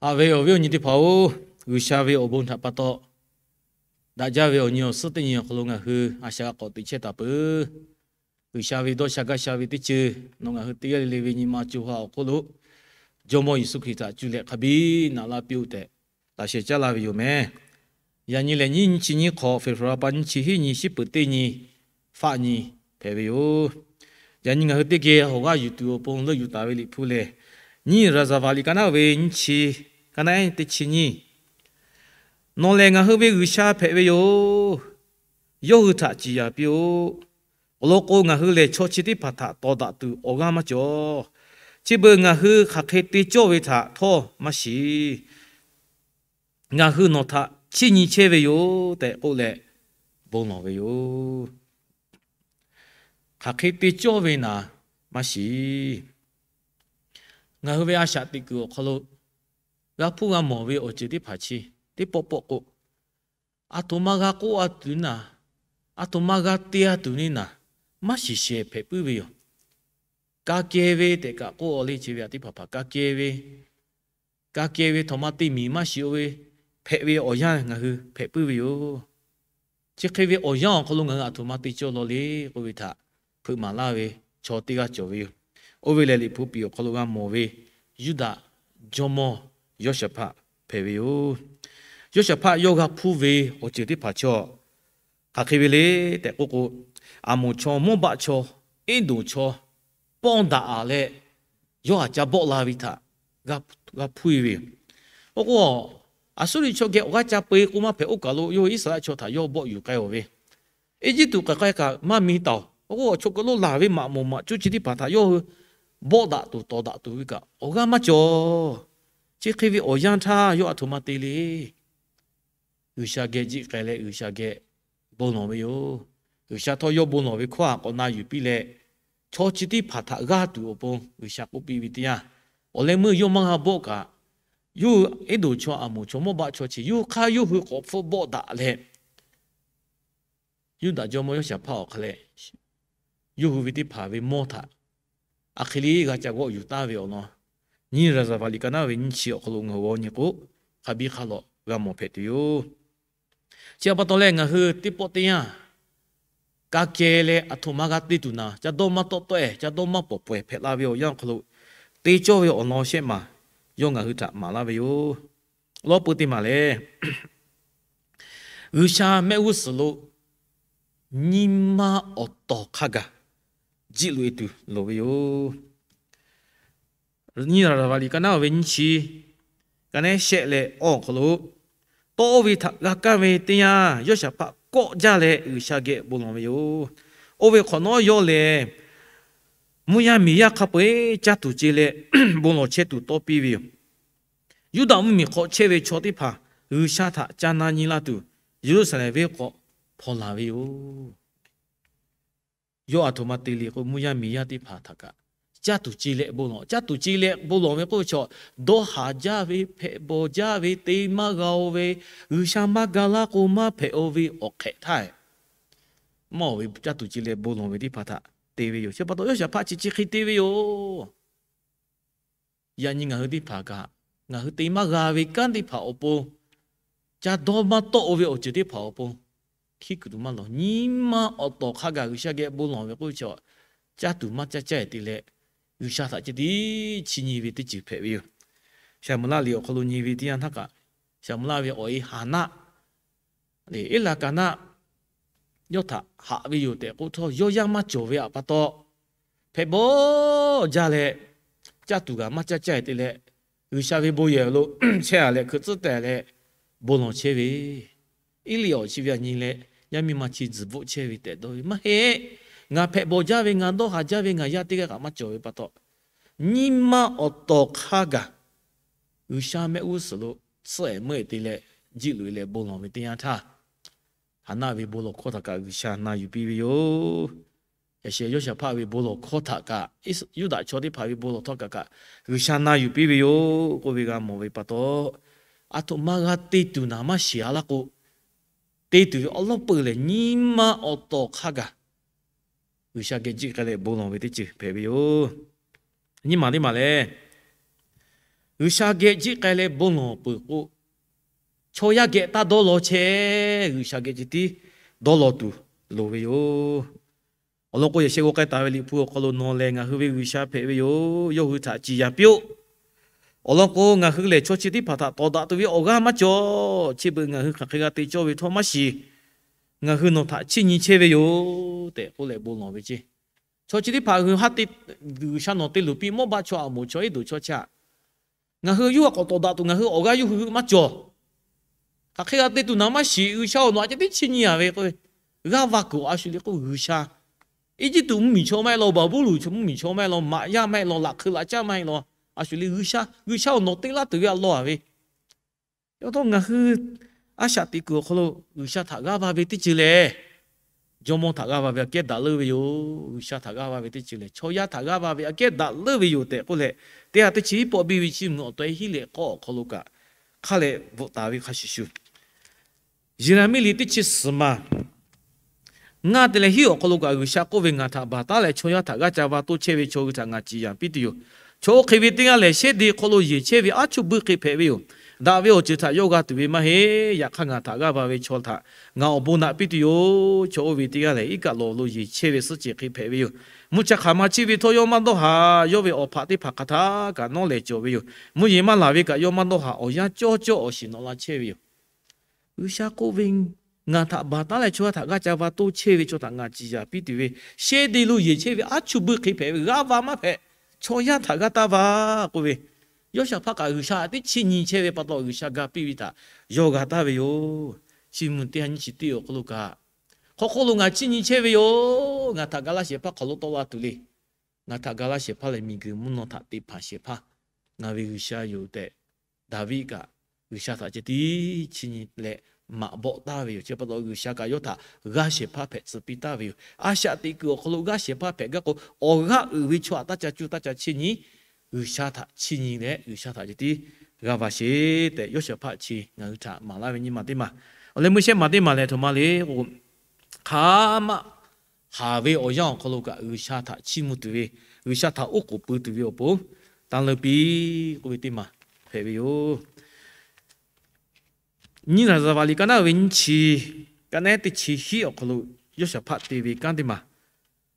Haꞈ ve awˬ viˉ awˬ nyi teˇ hpaˍ-oˬ, G'uiˬsha ve awˬ bon htaꞈ pa taw, daꞈ jaˇ ve awˬ nyi awˬ suhˉ teˇ nyi awˬ hk'aw lo ngaˬ hui a shaꞈ k'awꞈ teꞈ chehˇ taˍ peuˬ. G'uiˬsha ve dawˇ sha gaˇ sha ve teˇ ceuˬ nawˬ ngaˬ hui teˇ g'aˇ le le ve nyi ma co ha awˬ hk'oˆ lo Jawˇmawˇ Yeˍsuˆ Hkriꞈ htaꞈ cuˇ leh hk'a biˇ naꞈ laˇ piˇ-oˆ tehꞈ laꞈ sheh caˉ laˇ ve yoˬ meh. Yaꞈ nyi lehˬ, nyiˇ nyi chi nyiˇ hk'awꞈ, February pa nyiˇ chi hiˉ nyi, shiˉ peuˍ teˇ nyi, faˆ nyi hpehꞈ ve yoˬ. Yaꞈ nyi ngaˬ hui teˇ geh awˬ g'aˇ yuˬ tuˬ awˬ pon leuˆ yuˬ taˍ ve Liꞈ hpu lehˬ, nyiˇ Raˍzaˍvaˍ liꞈ ka naˉ ve nyiˇ chi, ka naˉ ehˉ teˇ chi nyiˇ, Nawˬ lehˬ ngaˬ hui ve G'uiˬsha hpehꞈ ve yoˬ. Yawˇ hui htaꞈ ciˍ yanˍ piˇ-oˆ. Awˬ lawn k'o, ngaˬ hui lehˬ chaw chi teˇ hpaˍ htaꞈ tawˍ daꞈ tuˬ awˬ g'aˇ maˇ cawˬ. Chi beuꞈ ngaˬ hui hk'aˬ hk'e te cawˇ ve htaꞈ htawˇ maˇ shiˍ. Ngaˬ hui nawˬ htaꞈ chiˇ nyi chehˇ ve yoˬ tehꞈ k'oˆ leh bon lawˬ ve yoˬ. Hk'aˬ hk'e te cawˇ ve naˍ maˇ shiˍ. Ngaˬ hui ve a shaꞈ teꞈ kuiˬ awˬ hk'aw lo g'a hpuˇ g'a mawˬ ve awˬ ceuˬ teˇ hpaˍ chi teˇ pawˆ pawˆ k'o, aˬ htoꞈ ma g'a k'oˆ a tuˬ naˍ, aˬ htoꞈ ma g'a te a tuˬ neˇ naˍ, maˇ shiˍ shehˍ hpehꞈ puiˉ ve yoˬ. Ka keh ve tehꞈ kaꞈ k'oˆ a le, chi ve aˬ teˇ hpaˍ hpaˍ ka keh ve, ka keh ve htaꞈ ma te miˬ maˇ shiˍ-o ve hpehꞈ ve awˬ yanˇ ngaˬ hui hpehꞈ puiˉ ve yoˬ. Chi hk'e ve awˬ yanˇ awˬ hk'aw lo ngaˬ hui aˬ htoꞈ ma te cawˇ law le k'oˆ ve htaꞈ hpeuꞈ maˍ laˇ ve chaw teˇ g'aˇ cawˬ ve yoˬ. Oˇ ve lehˬ, Liꞈ hpu piˍ awˬ hk'aw lo g'a mawˬ ve Yuˇdaꞈ jawˇmawˇ Yawˇshaˍhpaˆ hpehꞈ ve yoˬ. Yawˇshaˍhpaˆ yawˇ g'a hpuˇ ve awˬ ceuˬ teˇ hpaˍ chaw hk'aˬ hk'e ve le tehꞈ k'oˆ k'o, Aˍmoˍ chaw, Mawˇbaˆ chaw, Eˇdoˍ chaw pawˇ daꞈ-a leh, yawˇ htaꞈ ca bawˆ la ve htaꞈ g'a hpuˇ-e ve yoˬ. Oˇ k'o, Aˍsuˇriˆ chaw geh awˬ g'aˇ ca peu-e k'o maˇ hpehꞈ, oˇ kaˬ lo yawˇ hui Iˉsaˍreˍlaˆ chaw htaꞈ yawˇ bawˆ yuˬ k'ai-a ve, Eˇjiˇtuꞈ k'aˬ k'ai kaꞈ maˇ mi taˍ-oˬ. Oˇ k'o, chaw kaˬ lo laˬ ve maꞈ moˍ maꞈ cuˇ chi teˇ hpaˍ htaꞈ yawˇ hui bawˆ daꞈ tuˬ tawˍ daꞈ tuˬ ve kaꞈ awˬ g'aˇ maˇ cawˬ. Chi hk'e ve awˬ yanˇ htaˇ yawˇ aˬ htoꞈ ma te le. G'uiˬsha geh jiˆ k'ai leh G'uiˬsha geh bon lawˬ ve yoˬ. G'uiˬsha htawˇ yawˇ bon lawˬ ve hkawˇ htaꞈ k'awꞈ na yuˬ piˇ leh, chaw chi teˇ hpaˍ htaꞈ g'aˇ tuˬ awˬ pon G'uiˬsha k'oˆ piˇ ve teˇ yanˇ, awˬ leh meuˇ yawˇ maˇ g'a bawˆ kaꞈ, yawˇ hui Eˇdoˍ chaw, Aˍmoˍ chaw, Mawˇbaˆ chaw chi yawˇ hui hk'aˇ yawˇ hui k'awꞈ hpfuhˆ bawˆ daꞈ leh, Yuˇdaꞈ jawˇmawˇ Yawˇshaˍhpaˆ awˬ hk'aw leh yawˇ hui ve teˇ hpaˍ ve mawˇ htaꞈ a hk'e le g'a ca g'awˆ yuˬ taˍ ve awˬ lawn, nyiˇ Raˍzaˍvaˍ liꞈ ka naˉ ve nyiˇ chi awˬ hk'aw lo ngaˬ hui g'aw nyi k'o, hk'a biˇ hk'a lawꞈ g'a mawˬ hpehꞈ tuˬ yoˬ. Chi htaꞈ pa taw leh ngaˬ hui teˇ pawˆ teˇ yanˇ ka keh leh aˬ htoꞈ ma g'a te tuˬ naˍ, ca dawˇ maˇ tawˆ tawˆ-e, ca dawˇ maˇ pawˍ pawehˬ hpehꞈ la ve awˬ yanˇ awˬ hk'aw lo te cawˇ ve awˬ lawn shehˆ maˬ yawˇ ngaˬ hui htaꞈ maˍ laˇ ve yoˬ. Lawˇ peuˬ teˇ maˬ lehˬ, G'uiˬsha mehˆ g'uˇ suhˍ lo nyi ma awˬ tawˍ hk'a gaˬ jiˆ loꞈ-e tuˬ loˍ ve yoˬ. Nyiˇ Raˍzaˍvaˍ liꞈ ka naˉ ve nyiˇ chi, ka naˉ shehˆ leh awˬ hk'aw lo, tawˇ oˇ ve htaꞈ g'a kaˇ ve teˇ yanˇ, Yawˇshaˍhpaˆ kawˆ jaˇ leh G'uiˬsha geh bon lawˬ ve yoˬ. Oˇ ve hk'awꞈ nawˉ yawˇ lehˬ, mvuhˇ yaˇ miˬ yaˇ hk'a peu-eˬ caˇ tuˬ ce leh bon lawˬ chehˇ tuˬ tawˇ piˇ ve yoˬ. Yuˇdaꞈ mvuhˇmiˬ hk'aw chehˇ ve chaw teˇ hpaˍ G'uiˬsha htaꞈ ca na nyi la tuˬ, Yeˍruˆsaˍlehnˍ venˇ k'awꞈ hpaw laˬ ve yoˬ. Yawˇ aˬ htoꞈ ma te le k'o, mvuhˇ yaˇ miˬ yaˇ teˇ hpaˍ htaꞈ kaꞈ caˇ tuˬ ce leh bon lawˬ, caˇ tuˬ ce leh bon lawˬ ve k'oˆ ve chaw, dawˇ haˍ jaˇ ve, hpehꞈ bawˬ jaˇ ve, te maˇ g'a-o ve, G'uiˬsha maˇ ga laˇ k'o maˇ hpehꞈ-o ve awˬ hk'ehꞈ htaˇ, maˇ-oˬ ve caˇ tuˬ ce leh bon lawˬ ve teˇ hpaˍ htaꞈ te ve yoˬ. Chi pa taw Yawˇshaˍhpaˆ chi chi hk'e te ve yoˬ. Yaꞈ nyi ngaˬ hui teˇ hpaˍ kaꞈ, ngaˬ hui te maˇ g'a ve kanˉ teˇ hpaˍ awˬ pon, ca dawˇ maˇ tawˆ-o ve awˬ ceuˬ teˇ hpaˍ awˬ pon, hkiˉ kuiˬ tuˬ maˇ lawˬ. Nyi ma awˬ tawˍ hk'a gaˬ G'uiˬsha geh bon lawˬ ve k'oˆ ve chaw, caˇ tuˬ maˇ caˇ caˇ-e te leh, G'uiˬsha htaꞈ ceh tiˉ chiˇ nyi ve teˇ ceuˬ hpehꞈ ve yoˬ. Saˍmoˍeˍlaˆ liꞈ awˬ hk'aw lo nyi ve teˇ yanˇ htaˇ kaꞈ, Saˍmoˍeˍlaˆ ve awˬ e Haˍnaˆ lehˬ, Eˇlaˍkaˍnaˆ yawˇ htaꞈ haꞈ ve yoˬ tehꞈ k'oˆ htawˇ, yawˇ yaˇ maˇ cawˬ ve htaꞈ pa taw, hpehꞈ bawˬ jaˇ leh, caˇ tuˬ kaꞈ maˇ caˇ caˇ-e te leh, G'uiˬsha ve bon yehˬ lo chehˇ-a leh hkui tcuhˉ tehꞈ leh bon lawˬ chehˇ ve, Eˇliˆ awˬ chi ve aꞈ nyi leh, yaˇ miˇ ma chi tzuhˬ bvuhˆ chehˇ ve tehꞈ dawˇ ve maˇ heˆ. Ngaˬ hpehꞈ bawˬ jaˇ ve, ngaˬ dawˇ haˍ jaˇ ve, ngaˬ yaˇ teˇ g'aˇ kaꞈ maˇ cawˬ ve pa taw, nyi ma awˬ tawˍ hk'a gaˬ G'uiˬsha mehˆ g'uˇ suhˍ lo tsuhˆ-ehˍ meuˇ-ehˍ te leh, jiˆ loꞈ-e leh bon lawˬ ve teˇ yanˇ htaˇ, Haˍnaˆ ve bon lawˬ hkawˇ htaꞈ kaꞈ G'uiˬsha na yuˬ piˇ ve yoˬ. Yaꞈ sheh Yawˇshaˍhpaˆ ve bon lawˬ hkawˇ htaꞈ kaꞈ, Yuˇdaꞈ chaw teˇ hpaˍ ve bon lawˬ hkawˇ htaꞈ kaꞈ G'uiˬsha na yuˬ piˇ ve yoˬ k'oˆ ve g'a mawˬ ve pa taw, aˬ htoꞈ ma g'a te tuˬ naˍ maˇ shiˍ-a laˇ k'o, te tuˬ ve awˉ lawˉ peuˬ lehˬ, nyi ma awˬ tawˍ hk'a gaˬ G'uiˬsha geh jiˆ k'ai leh bon lawˬ ve teˇ ceuˬ hpehꞈ ve yoˬ. Nyiˇ maˬ teˇ maˬ lehˬ, G'uiˬsha geh jiˆ k'ai leh bon lawˬ peuˬ k'o, chaw yaˇ geh taˇ dawˇ law chehˇ, G'uiˬsha geh ceh tiˉ dawˇ law tuˬ loˍ ve yoˬ. Awˬ lawn k'o, yaꞈ sheh g'aw k'ai taˍ ve Liꞈ hpu awˬ hk'aw lo nawˬ lehˬ ngaˬ hui ve G'uiˬsha hpehꞈ ve yoˬ. Yawˇ hui htaꞈ ciˍ yanˍ piˇ-oˆ. Awˬ lawn k'o, ngaˬ hui lehˬ chaw chi teˇ hpaˍ htaꞈ tawˍ daꞈ tuˬ ve awˬ g'aˇ maˇ cawˬ. Chi beuꞈ ngaˬ hui hk'aˬ hk'e g'a te cawˇ ve htawˇ maˇ shiˍ. Ngaˬ hui nawˬ htaꞈ chiˇ nyi chehˇ ve yoˬ tehꞈ k'oˆ leh bon lawˬ ve ceˇ. Chaw chi teˇ hpaˍ hui haˉ te, G'uiˬsha nawˬ te luˬ piˇ, mawˇ baˆ chaw, aˬ moˍ chaw, iˉ doˍ chaw chi aꞈ, ngaˬ hui yawˇ hui k'awꞈ tawˍ daꞈ tuˬ ngaˬ hui awˬ g'aˇ yawˇ hui hui maˇ cawˬ. Hk'aˬ hk'e g'a te tuˬ naˍ maˇ shiˍ. G'uiˬsha-oˬ, nawˬ aꞈ ceh tiˉ chiˇ nyi a ve k'o, g'aˇ va kuiˬ a shu le k'o G'uiˬsha, Eˇjiˇtuꞈ mvuhˇmiˬ chaw maˇ heˆ law, Baˍbuˍlonˍ chaw mvuhˇmiˬ chaw maˇ heˆ law, maꞈ yaˇ maˇ heˆ law, laꞈ hk'eu laꞈ caˇ maˇ heˆ law, a shu le G'uiˬsha, G'uiˬsha-oˬ, nawˬ te laˇ tuˬ ve a law a ve. Yawˇ htawˇ ngaˬ hui a shaꞈ teꞈ kuiˬ awˬ hk'aw lo G'uiˬsha htaꞈ g'aˇ va ve teˇ ceuˬ lehˬ, jawˇmawˇ htaꞈ g'aˇ va ve aꞈ kehˉ daꞈ leuˉ ve yoˬ. G'uiˬsha htaꞈ g'aˇ va ve teˇ ceuˬ lehˬ, chaw yaˇ htaꞈ g'aˇ va ve aꞈ kehˉ daꞈ leuˉ ve yoˬ tehꞈ k'oˆ leh, teˇ ha teˇ chi hiˉ pawˆ biˇ ve chi mvuhˬ awˬ taw e hiˉ leh k'awˇ awˬ hk'aw lo kaꞈ hk'a leh bvuhꞈ taˍ ve hk'a shuˍ shuˍ, Yeˍraˍmiˆ liꞈ teˇ chi suhˍ maˬ ngaˇ te leh hiˉ awˬ hk'aw lo kaꞈ G'uiˬsha k'oˆ ve, Ngaˬ htaꞈ baˬ taˉ leh chaw yaˇ htaꞈ g'aˇ ca va toˇ chehˇ ve chaw hui htaꞈ ngaˬ ciˍ yanˍ piˇ tuˬ yoˬ. Chaw oˇ hk'e ve teˇ g'aˇ lehˬ, shehˇ de hk'aw lo yeˬ chehˇ ve aˉ chuˇ buiˇ hk'e hpehꞈ ve yoˬ. Daꞈ ve awˬ ceuˬ htaꞈ yawˇ g'a tuˬ ve maˇ heˆ. Yaꞈ hk'aˇ, ngaˬ htaꞈ g'aˇ va ve chaw htaꞈ ngaˬ awˬ bon naꞈ piˇ tuˬ yoˬ. Chaw oˇ ve teˇ g'aˇ lehˬ, iˉ kaˆ lawˬ lo yeˬ chehˇ ve suhˉ cehˬ hk'e hpehꞈ ve yoˬ. Mvuhˇ cha hk'aˬ ma chiˇ ve htawˇ yawˇ maˇ dawˇ haˍ. Yawˇ ve awˬ hpaꞈ teˇ hpaˍ hk'aˬ htaˇ kaꞈ nawˉ leh cawˬ ve yoˬ. Mvuhˇ yeˬ maˇ laˬ ve kaꞈ yawˇ maˇ dawˇ haˍ. Awˬ yanˇ cawˇ cawˇ awˬ shiˍ nawꞈ la chehˇ ve yoˬ. G'uiˬsha k'oˆ ve, Ngaˬ htaꞈ baˬ taˉ leh chaw yaˇ htaꞈ g'aˇ ca va toˇ chehˇ ve chaw htaꞈ ngaˬ ciˍ yanˍ piˇ tuˬ ve, shehˇ de lo yeˬ chehˇ ve aˉ chuˇ buiˇ hk'e hpehꞈ ve, g'aˇ va maˇ hpehꞈ. Chaw yaˇ htaꞈ g'aˇ taˇ va k'oˆ ve, Yawˇshaˍhpaˆ kaꞈ G'uiˬsha htaꞈ teˇ chiˇ nyi chehˇ ve pa taw, G'uiˬsha ga piˇ ve htaꞈ yawˇ g'a taˍ ve yoˬ. Chiˇ mvuh teˇ ha nyiˇ chi teˇ awˬ hk'aw lo kaꞈ, hk'aw hk'oˆ lo ngaˬ chiˇ nyi chehˇ ve yoˬ. Ngaˬ htaꞈ ga laˇ shehˍ hpaˇ hk'aˬ lo tawˆ la tuˬ le. Ngaˬ htaꞈ ga laˇ shehˍ hpaˇ lehˬ, miˬguiˬ mvuhˇ naw htaꞈ te hpanˍ shehˍ hpaˇ, ngaˬ ve G'uiˬsha yoˬ tehꞈ, Daˍviˆ kaꞈ G'uiˬsha htaꞈ ceh tiˉ chiˇ nyi leh maꞈ bawˆ taˍ ve yoˬ. Chi pa taw G'uiˬsha kaꞈ yawˇ htaꞈ g'aˇ shehˍ hpaˇ hpehꞈ tcuh piˇ taˍ ve yoˬ. A shaꞈ teꞈ kuiˬ awˬ hk'aw lo g'aˇ shehˍ hpaˇ hpehꞈ gaˇ k'o, awˬ g'aˇ uiˍ ve chaw htaꞈ taˇ ca cuˇ taˇ ca chiˇ nyi. G'uiˬsha htaꞈ chiˇ nyi leh G'uiˬsha htaꞈ ceh tiˉ g'aˇ va sheˍ tehꞈ, Yawˇshaˍhpaˆ chi ngaˬ hui htaꞈ maˍ laˇ ve nyi ma teˇ maˬ, awˬ leh meuˇ shehˉ maˬ teˇ maˬ lehˬ, htoꞈ ma le k'o, hk'aˬ ma haˍ ve awˬ yanˇ awˬ hk'aw lo kaꞈ G'uiˬsha htaꞈ chiˇ mvuh tuˬ ve, G'uiˬsha htaꞈ oˉ k'oˍ pui tuˬ ve awˬ pon tanˇ leuˉ piˇ k'oˆ ve teˇ maˬ hpehꞈ ve yoˬ. Nyiˇ Laˍzaˍvaˍ liꞈ ka naˉ ve nyiˇ chi, ka naˉ teˇ chi hiˉ awˬ hk'aw lo Yawˇshaˍhpaˆ te ve kanˉ teˇ maˬ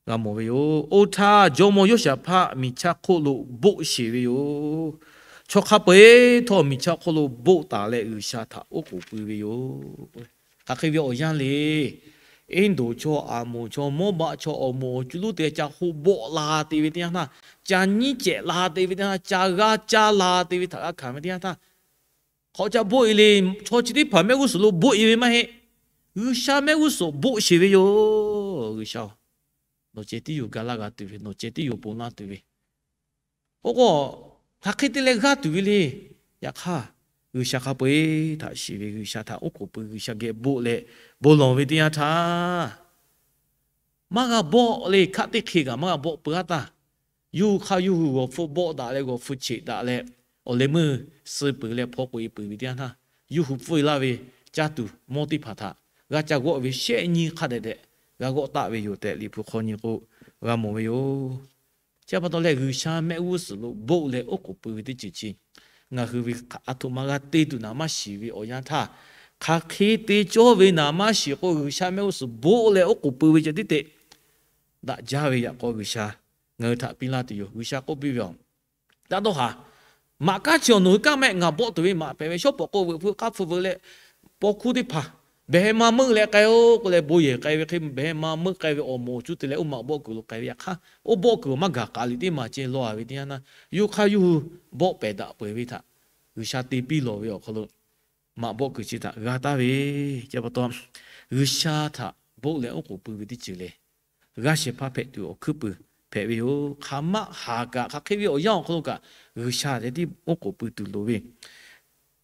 g'a mawˬ ve yoˬ. Oˇ htaˇ jawˇmawˇ Yawˇshaˍhpaˆ miˬ chaˇ hk'oˆ lo boˆ sheˍ ve yoˬ. Chaw hk'a peu-eˬ htawˇ miˬ chaˇ hk'oˆ lo boˆ taˍ leh G'uiˬsha htaꞈ oˉ k'oˍ pui ve yoˬ. Hk'aˬ hk'e ve awˬ yanˇ le. Eˇdonˍ chaw, Aˍmoˍ chaw, Mawˇbaˆ chaw awˬ moˍ awˬ cuˇ lonˉ te ca hoˆ bawˆ la te ve teˇ yanˇ htaˇ, ca nyiˉ cehꞈ la te ve teˇ yanˇ htaˇ, ca g'aˇ caˇ la te ve htaꞈ g'a hkanˍ ve teˇ yanˇ htaˇ, hk'aw ca boˆ e le. Chaw chi teˇ hpaˍ mehˆ g'uˇ suhˍ lo boˆ e ve maˇ heˆ. G'uiˬsha mehˆ g'uˇ suhˍ boˆ sheˍ ve yoˬ. G'uiˬsha-oˬ, nawˬ ceh tiˉ yoˬ ga laˇ g'a tuˬ ve, nawˬ ceh tiˉ yoˬ ponˬ laˇ tuˬ ve. Oˇ k'o, hk'aˬ hk'e te leh g'aˇ tuˬ ve le. Yaꞈ hk'aˇ, G'uiˬsha hk'a peu-eˬ htaꞈ shiˍ ve, G'uiˬsha htaꞈ oˉ k'oˍ pui, G'uiˬsha geh boˆ leh bon lawˬ ve teˇ yanˇ htaˇ, maˇ g'a bawˆ le. Hkaˆ teˇ hk'e kaꞈ maˇ g'a bawˆ peuˬ-aˉ taˇ. Yawˇ hui hk'aˇ yawˇ hui g'awˬ hpfuh bawˆ daꞈ leh g'awˬ hpfuh cheꞈ daꞈ leh, awˬ leh meuˇ suh peuˬ leh hpaw k'oꞈ e peuˬ ve teˇ yanˇ htaˇ, yawˇ hui pfuhˇ e laˇ ve caˇ tuˬ mawˇ teˇ hpaˍ htaꞈ g'a ca g'awˆ ve shehˆ nyi hk'a dehꞈ dehꞈ g'a g'awˆ taˆ ve yoˬ tehꞈ, Liꞈ hpu hk'aw nyi k'o g'a mawˬ ve yoˬ. Chi pa taw leh, G'uiˬsha mehˆ g'uˇ suhˍ lo boˆ leh oˉ k'oˍ pui ve teˇ ceuˬ chi ngaˬ hui ve aˬ htoꞈ ma g'a te tuˬ naˍ maˇ shiˍ ve awˬ yanˇ htaˇ, hk'aˬ hk'e te cawˇ ve naˍ maˇ shiˍ k'o, G'uiˬsha mehˆ g'uˇ suhˍ boˆ leh oˉ k'oˍ pui ve ceh tiˉ te daꞈ jaˇ ve yaꞈ k'aw G'uiˬsha ngaˬ hui htaꞈ piˇ laˇ tuˬ yoˬ. G'uiˬsha k'oˆ piˇ ve, Aˬ, taˇ dawˇ haˍ. Maꞈ kaˉ chi awˬ nawˬ hui kanˉ mehˆ ngaˬ bawˆ tuˬ ve maꞈ hpehꞈ ve, shawˉ pawˍ k'o veuꞈ hpfuh k'aˉ hpfuh veuꞈ leh, paw hkuˇ teˇ hpaˍ behˬ ma meuˆ leh k'ai-o k'oˆ leh, bon yehˬ k'ai ve hk'e behˬ ma meuˆ k'ai ve awˬ moˍ awˬ cuˇ te leh oˇ maꞈ bawˆ kuiˬ lo k'ai ve yaꞈ hk'aˇ, oˇ bawˆ kuiˬ awˬ maˇ gaˬ k'aꞈ liꞈ teˇ maˬ ceh law-a ve teˇ yanˇ htaˇ, yawˇ hk'aˇ yawˇ hui bawˆ pehˍ daꞈ peuˬ ve htaꞈ G'uiˬsha te piˇ lawˬ ve awˬ hk'aw lo maꞈ bawˆ kuiˬ chi htaꞈ g'a taˍ ve, chi pa taw, G'uiˬsha htaꞈ boˆ leh oˉ k'oˍ pui ve teˇ ceuˬ lehˬ, g'aˇ shehˍ hpaˇ hpehꞈ tuˬ awˬ hkuiˉ puiˍ hpehꞈ ve yoˬ. Hk'aˬ maˆ haˍ kaꞈ hk'aˬ hk'e ve awˬ yanˇ awˬ hk'aw lo kaꞈ G'uiˬsha ceh tiˉ oˉ k'oˍ pui tuˬ loˍ ve.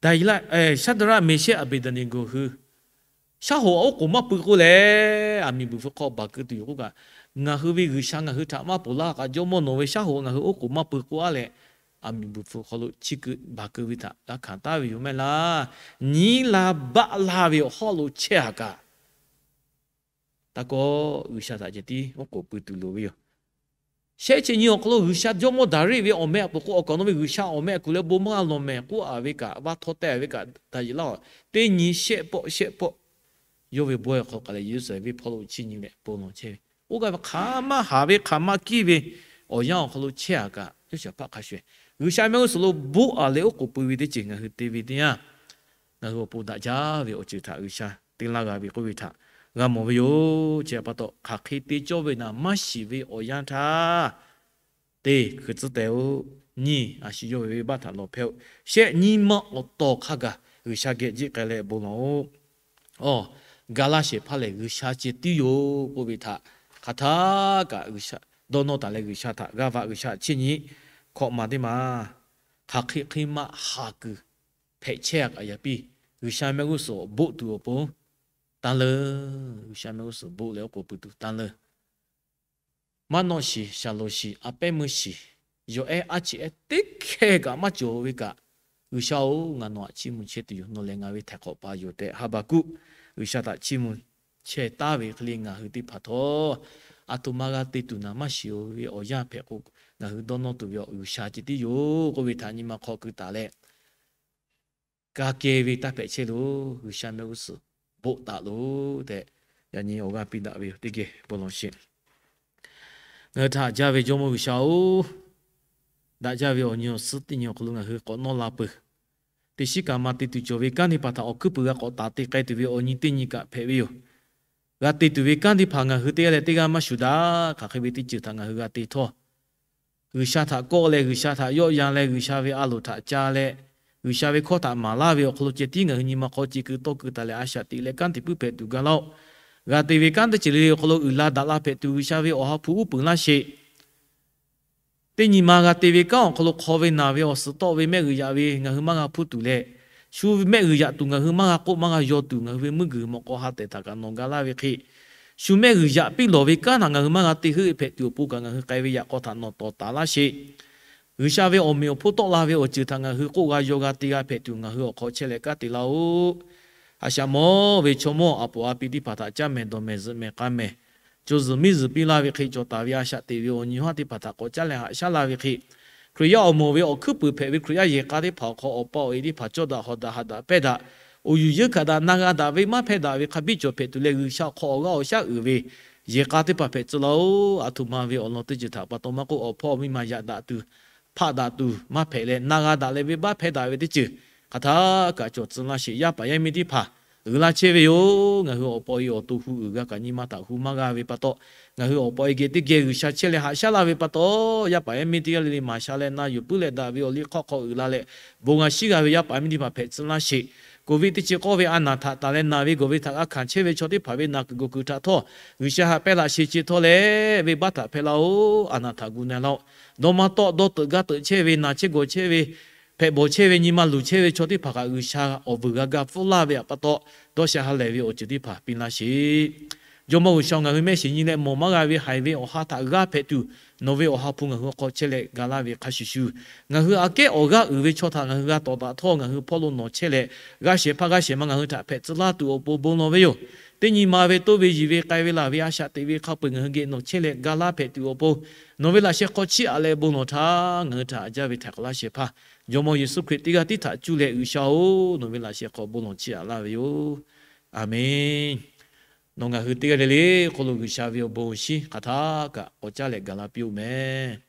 Shaˍdraˆ, Meˍshehˆ, Aˍbeˍdaˍneˍgoˍ hui shaˉ hoꞈ oˉ k'oˍ maˇ pui k'oˆ leh, aˬ miˍ beuˬ hpfuh hk'aw baˬ keu tuˬ yoˬ k'oˆ kaꞈ, ngaˬ hui ve G'uiˬsha ngaˬ hui htaꞈ maˇ ponˬ laˇ kaꞈ, Jawˇmawˇ nawˬ ve shaˉ hoꞈ ngaˬ hui oˉ k'oˍ maˇ pui k'oˆ-a leh, aˬ miˍ beuˬ hpfuh hk'aw lo chi keu baˬ keu ve htaꞈ g'a hkanˍ taˍ ve yoˬ maˇ heˆ laˇ. Nyiˉ la baˆ la ve awˬ hawˉ lo chehˇ-a kaꞈ, taˇ kawˆ G'uiˬsha htaꞈ ceh tiˉ oˉ k'oˍ pui tuˬ loˍ ve yoˬ. Shehˆ chi nyi awˬ hk'aw lo G'uiˬsha jawˇmawˇ Daˍriˆ ve awˬ meh a peuˬ k'o, awˬ kaˍ nawˉ ve G'uiˬsha awˬ meh a kuˬ leh bon maˇ g'a lawˬ mehˍ k'oˆ a ve kaꞈ, vaˇ htawˇ teh ve kaꞈ, daꞈ yeˬ laˇ-oˬ. Teˇ nyi shehˆ pawˆ shehˆ pawˆ yawˇ ve bawehˇ awˬ hk'aw lo k'ai leh, Yeˍruˆsaˍlehnˍ venˇ hpawˇ lo chiˇ nyi leh bon lawˬ chehˇ ve, oˇ g'aˇ ve hk'aˬ ma haˍ ve hk'aˬ ma kiˇ ve awˬ yanˇ awˬ hk'aw lo chehˇ a kaꞈ, Yoˇshaˍhpaˆ hk'a shuˍ shuˍ G'uiˬsha mehˆ g'uˇ suhˍ lo boˆ a leh oˉ k'oˍ pui ve teˇ ceuˬ ngaˬ hui te ve teˇ yanˇ, ngaˬ hui awˬ pon daꞈ jaˇ ve awˬ ceuˬ htaꞈ G'uiˬsha te laˇ g'a ve k'oˆ ve htaꞈ g'a mawˬ ve yoˬ. Chi htaꞈ pa taw, hk'aˬ hk'e te cawˇ ve naˍ maˇ shiˍ ve awˬ yanˇ htaˇ, teˇ hkui tcuhˉ teh-oˬ, nyiˇ a shu yawˇ ve venˇbaˆ htaꞈ lawˬ hpehˇ-oˆ. Shehˆ nyi ma awˬ tawˍ hk'a gaˬ G'uiˬsha geh jiˆ k'ai leh bon lawˬ-oˆ. Awˬ, ga laˇ shehˍ hpaˇ lehˬ G'uiˬsha ceh tiˉ yoˬ k'oˆ ve htaꞈ hk'aˬ htaˇ kaꞈ G'uiˬsha dawˇ nawˇ taˍ leh, G'uiˬsha htaꞈ g'aˇ va G'uiˬsha chiˇ nyi hkawꞈ maˍ teˇ maˬ, hk'aˬ hk'e hk'e ma haˍ kuiˬ hpehꞈ chehˇ a kaꞈ yaꞈ piˇ, G'uiˬsha mehˆ g'uˇ suhˍ boˆ tuˬ awˬ pon tanˇ leuˬ. G'uiˬsha mehˆ g'uˇ suhˍ boˆ leh oˉ k'oˍ pui tuˬ tanˇ leuˬ. Maˇ nawˆ shiˍ, shaˍ loˍ shiˍ, a pehˉ meuˇ shiˍ, yawˬ ehˉ aˉ cheꞈ ehˉ teˇ hkeh kaꞈ maˇ cawˬ ve kaꞈ, G'uiˬsha-oˬ, ngaˬ nawˬ htaꞈ chiˇ mvuh chehˇ tuˬ yoˬ. Nawˬ lehˬ ngaˬ ve htaiˍ hk'awꞈ pa yoˬ tehꞈ Haˍbaˍkuˆ G'uiˬsha htaꞈ chiˇ mvuh chehˇ taˍ ve hk'e le, ngaˬ hui teˇ hpaˍ htawˇ, a htoꞈ ma g'a te tuˬ naˍ maˇ shiˍ-oˬ ve awˬ yanˇ hpehꞈ k'o, ngaˬ hui dawˇ nawˇ tuˬ ve awˬ G'uiˬsha ceh tiˉ yoˬ k'oˆ ve htaꞈ nyi ma hk'aw keu taˍ leh, ka keh ve taˇ hpehꞈ chehˇ loˬ. G'uiˬsha mehˆ g'uˇ suhˍ boˆ taˍ loˬ tehꞈ, yaꞈ nyi awˬ g'aˇ piˇ daꞈ ve yoˬ. Teˇ geh bon lawˬ sheˍ. Ngaˬ hui htaꞈ jaˇ ve Jawˇmawˇ G'uiˬsha-oˬ, daꞈ jaˇ ve awˬ nyi awˬ suhˉ teˇ nyi awˬ hk'aw lo ngaˬ hui k'awꞈ nawˇ la peuˬ. Teˇ shiˉ kaꞈ ma te tuˬ cawˬ ve kanˉ teˇ hpaˍ htaꞈ awˬ hkuiˉ puiˍ g'a k'awꞈ taˍ te k'ai tuˬ ve awˬ nyi teˇ nyi kaꞈ hpehꞈ ve yoˬ. G'a te tuˬ ve kanˉ teˇ hpaˍ ngaˬ hui teˇ g'aˇ leh teˇ g'aˇ maˇ shuˍ daꞈ. Hk'aˬ hk'e ve teˇ ceuˬ htaꞈ ngaˬ hui g'a te htawˇ, G'uiˬsha htaꞈ kawˆ leh, G'uiˬsha htaꞈ yawˆ yan leh, G'uiˬsha ve a loˍ htaꞈ ca leh, G'uiˬsha ve hkawˇ htaꞈ maˍ laˇ ve awˬ hk'aw lo ceh tiˉ ngaˬ hui nyi ma hk'aw ce keu tawˇ keu taˍ leh, a shaꞈ teꞈ leh kanˉ te puiˉ hpehꞈ tuˬ gaˇ laˇ-oˆ. G'a te ve kanˉ teˇ ceuˬ le le awˬ hk'aw lo uiˍ la daꞈ la hpehꞈ tuˬ G'uiˬsha ve awˬ ha hpu uˉ peunˍ laˇ sheˍ. Teˇ nyi ma g'a te ve kanˉ awˬ hk'aw lo hk'aw ve naˬ ve awˬ suhˍ tawˆ ve mehˆ g'uiˬ yaꞈ ve ngaˬ hui maˇ g'a hpuˇ tuˬ leh, shu mehˆ g'uiˬ yaꞈ tuˬ ngaˬ hui maˇ g'a k'oˆ maˇ g'a yaw tuˬ, ngaˬ hui ve meuˇ g'uiˬ mawꞈ k'aw ha tehˬ htaꞈ kaꞈ nawˬ ga laˇ ve hk'e, shu mehˆ g'uiˬ yaꞈ piˇ lawˬ ve kanˉ htaꞈ ngaˬ hui maˇ g'a te heuˆ hpehꞈ tuˬ awˬ pon kaꞈ ngaˬ hui k'ai ve yaꞈ k'aw htaꞈ nawˬ tawˍ taˍ laˇ sheˍ. G'uiˬsha ve awˬ meꞈ awˬ hponˇ tawˆ la ve awˬ ceuˬ htaꞈ ngaˬ hui k'oˆ g'a yaw g'a te g'a hpehꞈ tuˬ ngaˬ hui awˬ hk'aw chehˇ leh kanˉ te laˇ-oˆ. A shaꞈ mawˇ ve chaw mawˇ a poˍ a pi teˇ hpaˍ htaꞈ caˇ mehˍ dawˬ mehˍ zuhꞈ mehˍ k'a mehˍ, co zuhˬ miˇ zuhˬ piˇ laˇ ve hk'e cawˬ taˍ ve a shaꞈ teꞈ ve awˬ nyi haˉ teˇ hpaˍ htaꞈ k'awꞈ caˉ leh haꞈ shaˉ laˇ ve hk'e, Hkriꞈ yaˇ awˬ moˍ ve awˬ hkuiˉ puiˍ hpehꞈ ve Hkriꞈ yaˇ yehˬ k'a teˇ hpaˍ awˬ hk'aw awˬ pa awˬ e teˇ hpaˍ cawˇ daꞈ hawˍ daꞈ haꞈ daꞈ pehnˇ daꞈ, uiˍ yuˬ yeunˇ hkanˍ daꞈ na g'a daꞈ ve maˇ hpehˇ daꞈ ve hk'a biˇ cawˬ hpehꞈ tuˬ leh G'uiˬsha awˬ hk'aw awˬ g'aˇ awˬ shaˉ uiˍ ve yehˬ k'a teˇ hpaˍ hpehꞈ tcuh laˇ-oˆ. A htoꞈ ma ve awˬ lawn teˇ ceuˬ htaꞈ pa taw maˇ k'oˆ, awˬ hpawˇ awˬ miˇ ma yaꞈ daꞈ tuˬ, hpaˆ daꞈ tuˬ maˇ hpehꞈ leh, na g'a daꞈ leh venˇbaˆ hpehˇ daꞈ ve teˇ ceuˬ hk'aˬ htaˇ kaꞈ cawˬ tcuh laˇ sheˍ. Yaˇ paˍ yaˇ miˇ teˇ hpaˍ uiˍ la chehˇ ve yoˬ. Ngaˬ hui awˬ pa awˬ e awˬ to hu uiˍ g'a kaꞈ nyi ma htaꞈ hu maˇ g'a ve pa taw, ngaˬ hui awˬ pa awˬ e geh teˇ geh G'uiˬsha chehˇ leh haꞈ shaˉ laˇ ve pa taw, yaˇ paˍ yaˇ miˇ teˇ g'aˇ le le maˍ sha leh na yuˬ puiˉ leh daꞈ ve awˬ liˇ hk'awˇ hk'aw uiˍ la leh, bon g'a shiˉ g'a ve yaˇ paˍ yaˇ miˇ teˇ hpaˍ hpehꞈ tcuh laˇ sheˍ. Covid teˇ chi k'awˇ ve a naˬ htaꞈ taˍ leh naˬ ve gawˬ ve htaꞈ g'a hkanˍ chehˇ ve chaw teˇ hpaˍ ve naˬ kuiˬ gawˬ kuiˬ htaꞈ htawˇ, G'uiˬsha haꞈ pehnˇ laꞈ sheˍ ce htawˇ leh, venˇbaˆ htaꞈ hpehˇ laˇ-oˆ. A naˬ htaꞈ gu na laˇ-oˆ. Dawˇ maˇ tawˆ dawˇ teuꞈ gaˇ teuꞈ chehˇ ve, naˬ chehˇ gawˬ chehˇ ve, hpehꞈ bawˬ chehˇ ve, nyi ma luˬ chehˇ ve chaw teˇ hpaˍ kaꞈ G'uiˬsha awˬ vuiˬ g'a ga pfuhˇ laˇ ve pa taw, dawˇ sha ha lehˬ ve awˬ ceuˬ teˇ hpaˍ piˇ laˇ sheˍ. Jawˇmawˇ G'uiˬsha, ngaˬ hui mehˆ shiˍ nyi leh mawˬ maˇ g'a ve haiˬ ve awˬ ha htaꞈ g'aˇ hpehꞈ tuˬ, nawˬ ve awˬ ha hpu ngaˬ hui awˬ hk'aw chehˇ leh ga laˇ ve hk'a shuˍ shuˍ, ngaˬ hui aꞈ kehˉ awˬ g'aˇ uiˍ ve chaw htaꞈ ngaˬ hui g'a tawˍ daꞈ htawˇ, ngaˬ hui hpawˇ lo nawˬ chehˇ leh, g'a shehˍ hpaˇ g'a shehˍ ma ngaˬ hui htaꞈ hpehꞈ tcuh laˇ tuˬ awˬ pon bon lawˬ ve yoˬ. Teˇ nyi ma ve toˇ ve yiˬ ve k'ai ve laˬ ve a shaꞈ teꞈ ve hk'a peu-eˬ ngaˬ hui geh nawˬ chehˇ leh ga laˇ hpehꞈ tuˬ awˬ pon, nawˬ ve laꞈ sheh hk'aw chiˇ aꞈ leh bon lawˬ htaˇ, ngaˬ hui htaꞈ haꞈ jaˇ ve htaiˍ hk'awꞈ laˇ shehˍ hpaˇ Jawˇmawˇ Yeˍsuˆ Hkriꞈ teˇ g'aˇ tiˉ htaꞈ cuˇ leh G'uiˬsha-oˬ, nawˬ ve laꞈ sheh hk'aw bon lawˬ chiˇ aꞈ laˇ ve yoˬ. A menˬ. Nawˬ ngaˬ hui teˇ g'aˇ le le hk'aw lo G'uiˬsha ve awˬ bon awˬ shinˉ hk'aˬ htaˇ kaꞈ k'awꞈ caˉ leh gaˬ la piˇ-oˆ mehˍ.